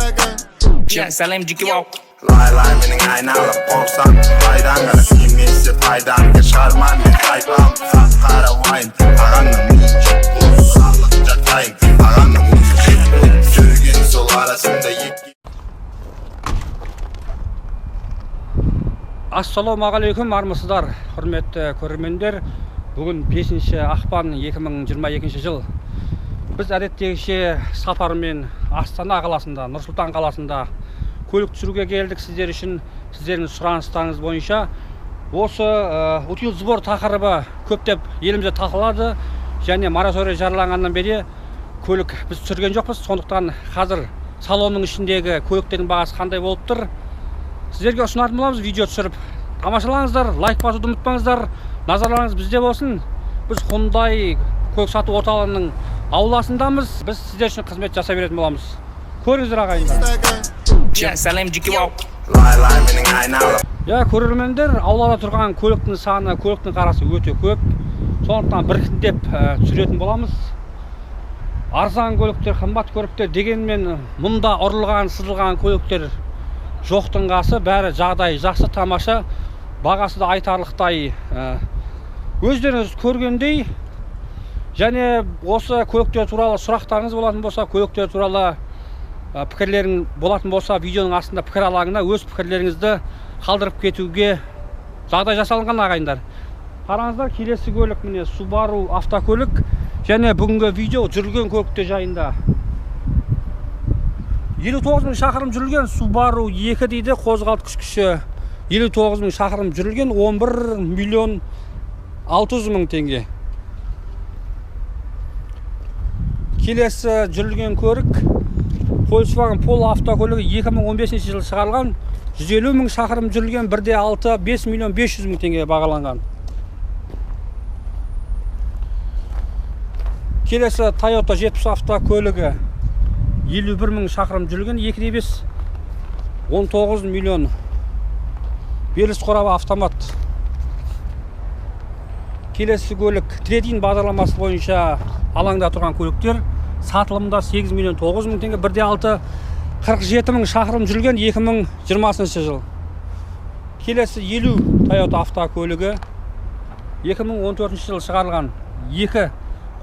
Сәлем, жеке. Лай лай менің айналып қорсам қайдан ғана немесе пайдан шығарман мен тайпам. Қап қара уайым ағаңның миын жеп, салық жатайын ағаңның өзі жеп жүрген сол арасында екі. Ассалаумағалейкум, армысыздар, құрметті көрермендер. Бүгін 5 ақпан 2022 жыл. Біз әдеттегіше сапармен Астана қаласында, Нұр-Сұлтан қаласында көлік түсіруге келдік сіздер үшін, сіздердің сұраныстарыңыз бойынша. Осы утилсбор тақырыбы көптеп елімізде талқылады және мораторий жарияланғаннан бері көлік біз түсірген жоқпыз. Сондықтан қазір салонның ішіндегі көліктердің бағасы қандай болып тұр, сіздерге ұсынатын боламыз видео түсіріп. Тамашалаңыздар, лайк басуды ұмытпаңыздар, назарларыңыз бізде болсын. Біз Hyundai көлік сату орталығының ауласындамыз. Біз сіздер үшін қызмет жасай беретін боламыз. Көріңіздер, ағайындар. Сәлем, жеке. Лай лай менің айналып. Я, көрермендер, аулада тұрған көліктің саны, көліктің қарасы өте көп. Сондықтан біртіндеп түсіретін боламыз. Арзан көліктер, қымбат көліктер дегенмен мұнда ұрылған, сызылған көліктер жоқтың қасы, бәрі жағдай жақсы, тамаша, бағасы да айтарлықтай, өздеріңіз көргендей. Және осы көліктер туралы сұрақтарыңыз болатын болса, көліктер туралы пікірлерің болатын болса, видеоның астында пікір алаңына өз пікірлеріңізді қалдырып кетуге жағдай жасалынған, ағайындар. Қараңыздар, келесі көлік міне Subaru автокөлік. Және бүгінгі видео жүрген көліктер жайында. 59 мың шақырым жүрілген Subaru 2 дейді, қозғалтқыш күші 59 мың шақырым жүрілген, 11 миллион 600 мың теңге. Келесі жүрілген көлік Volkswagen Polo автокөлігі 2015 жылы шығарылған, 150 мың шақырым жүрілген, 1,6, 5 миллион 500 мың теңге бағаланған. Келесі Toyota 70 автокөлігі 51 мың шақырым жүрілген, 2,5, 19 миллион. Беріліс қорабы автомат. Келесі көлік трейдинг бағдарламасы бойынша алаңда тұрған көліктер, сатылымда 8 миллион 9 мың теңге, 1,6, 47 мың шақырым жүрілген, 2020 жыл. Келесі 50 Toyota автокөлігі 2014 жылы шығарылған, 2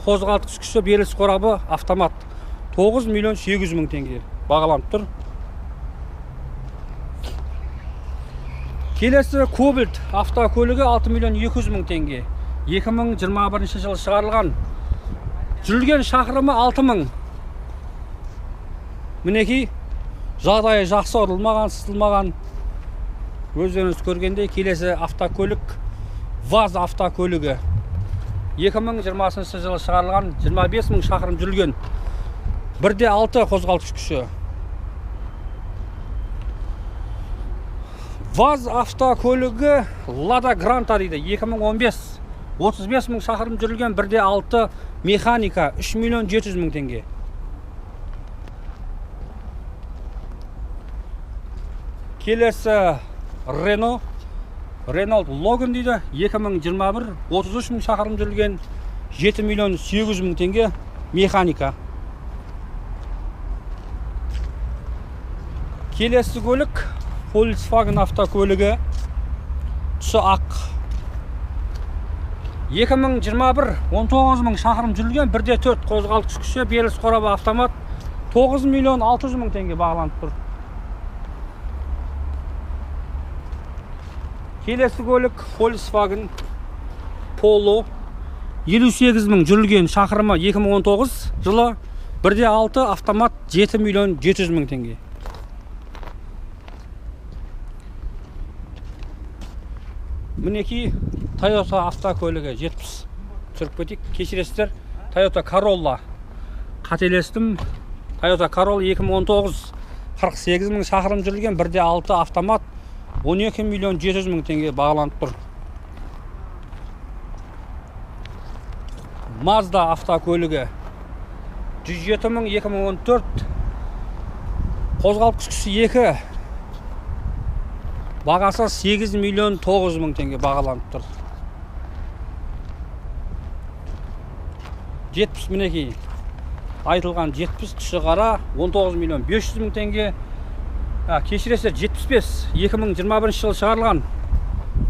қозғалтқыш күші, беріліс қорабы автомат, 9 миллион 800 мың теңге бағаланып тұр. Келесі Cobalt автокөлігі 6 миллион 200 мың теңге, 2021 жылы шығарылған, жүрілген шақырымы 6 мың. Мінекей, жағдайы жақсы, ұрылмаған, сызылмаған. Өздеріңіз көргендей, келесі автокөлік ВАЗ автокөлігі 2020 жылы шығарылған, 25 мың шақырым жүрілген, 1,6 қозғалтқыш күші. ВАЗ автокөлігі Лада Гранта дейді, 2015, 35 мың шақырым жүрілген, 1,6 механика, 3 миллион 700 мың теңге. Келесі Renault, Renault Logan дейді, 2021, 33 мың шақырым жүрілген, 7 миллион 800 мың теңге, механика. Келесі көлік Volkswagen автокөлігі, түсі ақ, 2021, 19 мың шақырым жүрілген, 1,4 қозғалтқыш күші, беріліс қорабы автомат, 9 миллион 600 мың теңге бағаланып тұр. Келесі көлік Volkswagen Polo, 58 мың жүрілген, шақырымы 2019 жылы, 1,6 автомат, 7 миллион 700 мың теңге. Мінекей Toyota автокөлігі 70 түсіріп кетейік, кешіресіздер, Toyota Corolla, қателестім, Toyota Corolla 2019, 48 мың шақырым жүрілген, 1,6 автомат, 12 миллион 700 мың теңге бағаланып тұр. Mazda автокөлігі 107 мың 2014, қозғалтқыш күші 2, бағасы 8 миллион 900 мың теңге бағаланып тұр. 70 мінекей Айтылған 70, түсі қара, 19 миллион 500 мың теңге. Кешіресіздер, 75, 2021 жылы шығарылған,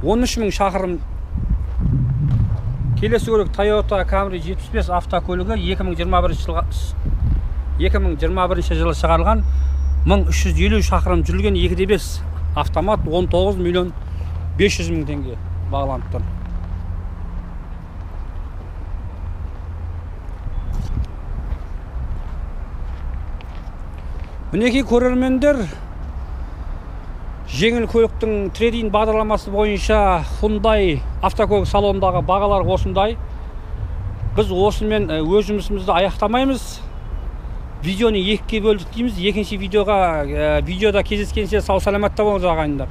13 мың шақырым. Келесі көлік Toyota Camry 75 автокөлігі 2021 жылы шығарылған, 1350 шақырым жүрілген, 2.5 автомат, 19 миллион 500 мың теңге бағаланып тұр. Мінекей көрермендер, жеңіл көліктің трейдинг бағдарламасы бойынша Hyundai автокөлік салонындағы бағалар осындай. Біз осымен өз жұмысымызды аяқтамаймыз. Видеоны екіге бөлдік дейміз. Екінші видеода кездескенше сау саламатта болыңыз, ағайындар.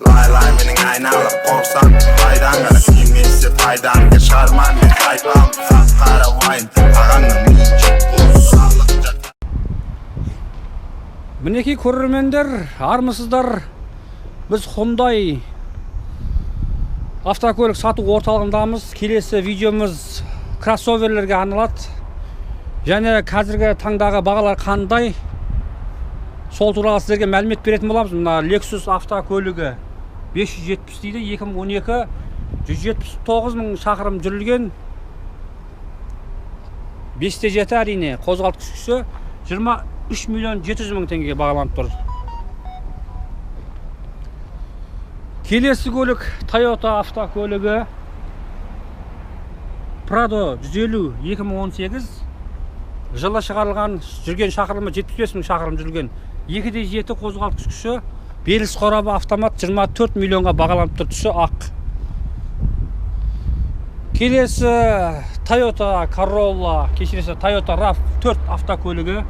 Лай лай менің айналам қорсам, қайдан ғана сүймесе пайдан шығарман мен тайпам, қап-қара уайым ағамның миын жеп бос. Мінекей көрермендер, армысыздар, біз Hyundai автокөлік сату орталығындамыз. Келесі видеомыз кроссоверлерге арналады. Және қазіргі таңдағы бағалар қандай, сол туралы сіздерге мәлімет беретін боламыз. Мына Lexus автокөлігі 570 дейді, 2012, 179 мың шақырым жүрілген, 5.7 әрине, қозғалтқыш күші 23 миллион 700 мың теңгеге бағаланып тұр. Келесі көлік Toyota автокөлігі Prado 150 2018 жылы шығарылған, жүрген шақырымы 75 мың шақырым жүрген, 2.7 қозғалтқыш күші, беріліс қорабы автомат, 24 миллионға бағаланып тұр, түсі ақ. Келесі Toyota Corolla, кешіресіз, Toyota RAV4 автокөлігі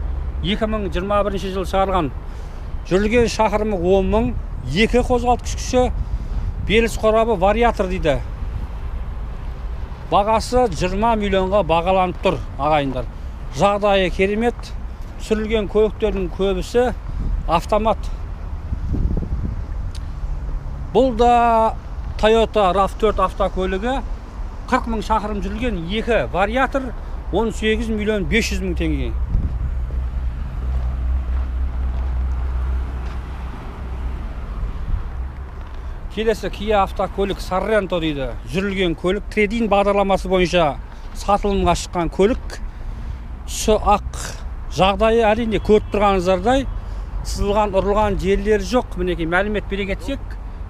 2021 жылы шығарылған, жүрілген шақырымы 10 мың, 2 қозғалтқыш күші, беріліс қорабы вариатор дейді. Бағасы 20 миллионға бағаланып тұр, ағайындар. Жағдайы керемет, түсірілген көліктердің көбісі автомат. Бұл да Toyota RAV4 автокөлігі, 40 мың шақырым жүрілген, 2 вариатор, 18 миллион 500 мың теңге. Келесі Kia автокөлік Sorento дейді. Жүрілген көлік, трейдинг бағдарламасы бойынша сатылымға шыққан көлік. Түсі ақ, жағдайы әрине көріп тұрғаныңыздардай, сызылған, ұрылған жерлері жоқ. Мінекей мәлімет бере кетсек,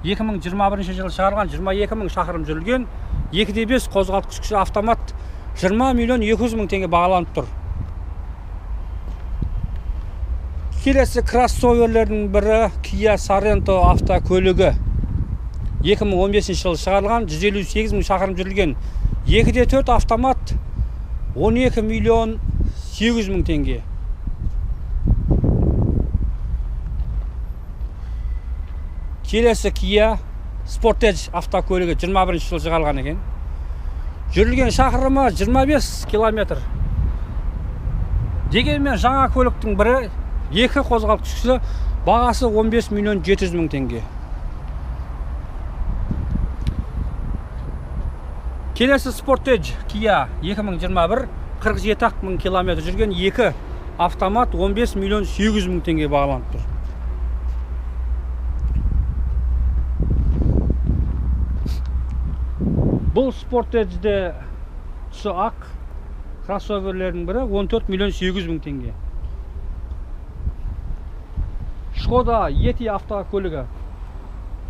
2021 жылы шығарылған, 22 мың шақырым жүрілген, 2.5 қозғалтқыш күші автомат, 20 миллион 200 мың теңге бағаланып тұр. Келесі кроссоверлердің бірі Kia Sorento автокөлігі. 2015 жылы шығарылған, 158 мың шақырым жүрілген, 2.4 автомат, 12 миллион 800 мың теңге. Келесі Kia Sportage автокөлігі 21 жылы шығарылған екен. Жүрілген шақырымы 25 километр. Дегенмен жаңа көліктің бірі, 2 қозғалтқыш күші, бағасы 15 миллион 700 мың теңге. Келесі Sportage Kia 2021, 47 мың километр жүрген, 2 автомат, 15 миллион 800 мың теңге бағаланып тұр. Бұл Sportage'де түсі ақ, кроссоверлердің бірі, 14 миллион 800 мың теңге. Шкода Yeti автокөлігі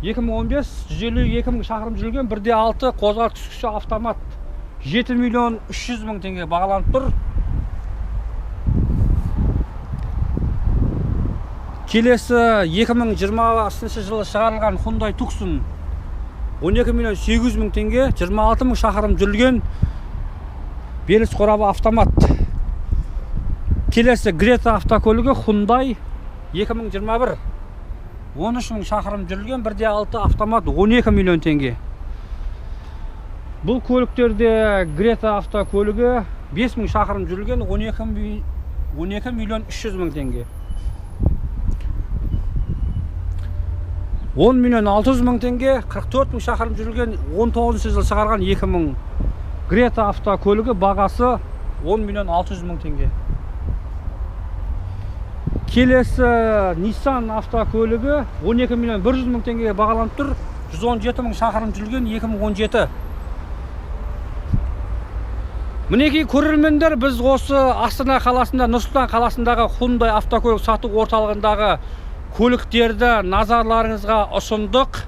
2015, 152 мың шақырым жүрген, 1.6 қозғалтқыш күші автомат, 7 миллион 300 мың теңге бағаланып тұр. Келесі 2020 жылы шығарылған Hyundai Tucson 12 миллион 800 мың теңге, 26 мың шақырым жүрілген, беріліс қорабы автомат. Келесі Greta автокөлігі Hyundai 2021, 13 мың шақырым жүрілген, 1.6 автомат, 12 миллион теңге. Бұл көліктерде Greta автокөлігі 5 мың шақырым жүрілген, 12 миллион 300 мың теңге. 10 миллион 600 мың теңге, 44 мың шақырым жүрген, 19 жыл шығарған 2000 Грета автокөлігі, бағасы 10 миллион 600 мың теңге. Келесі Nissan автокөлігі 12 миллион 100 мың теңгеге бағаланып тұр. 117 мың шақырым жүрген, 2017. Мінекей, көрермендер, біз осы Астана қаласында, Нұр-Сұлтан қаласындағы Hyundai автокөлік сату орталығындағы көліктерді назарларыңызға ұсындық.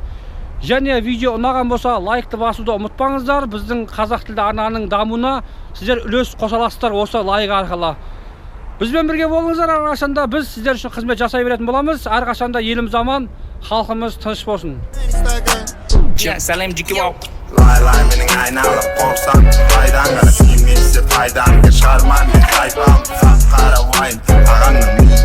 Және видео ұнаған болса, лайкты басуды ұмытпаңыздар. Біздің қазақ тілді арнаның дамуына сіздер үлес қоса аласыздар осы лайк арқылы. Бізбен бірге болыңыздар, әрқашанда біз сіздер үшін қызмет жасай беретін боламыз. Әрқашанда еліміз аман, халқымыз тыныш болсын. Сәлем, жеке. Лай лай менің айналып қорсам қайдан ғана, немесе қайдан шығарман мен тайпам. Қап қара уайым ағаңның.